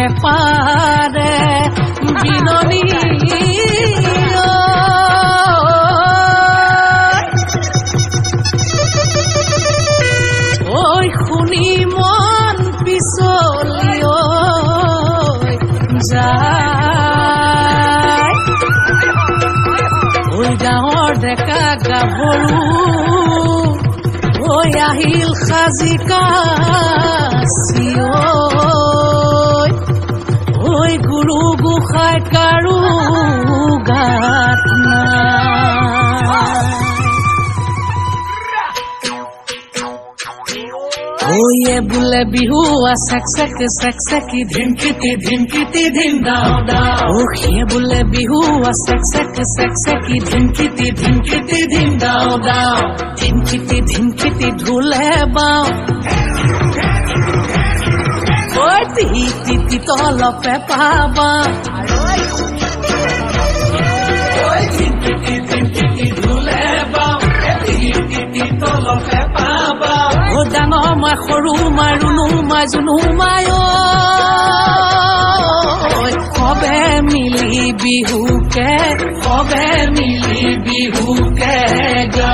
পেপাৰে বিননি, ঐ শুনি মন পিছলি যায়। ঐ গাঁৱৰ ডেকা গাভৰু ঐ আহিল সাজি কাচি, ঐ গুৰু গোসাঁই কাৰো গাত নাই। ঐয়ে বোলে বিহু চেক চেক চেক চেকি ধিমকিতি ধিমকিতি ধিম দাও দাও। সিয়ে বোলে বিহু চেক চেক চেক চেকি ধিমকিতি ধিমকিতি ধিম দাও দাও। ধিমকিতি ধিমকিতি ঢোলে বাও, ঐ তিহি তিতি তলপে পাবা। ধিমকিতি ধিমকিতি ঢোলে বাও, তিহি তিতি তলপে পাবা। ও ডাঙৰ মাই সৰু মাই ৰুণু মাই জুনু মাই, সবে মিলি বিহুকে, সবে মিলি বিহুকে গা।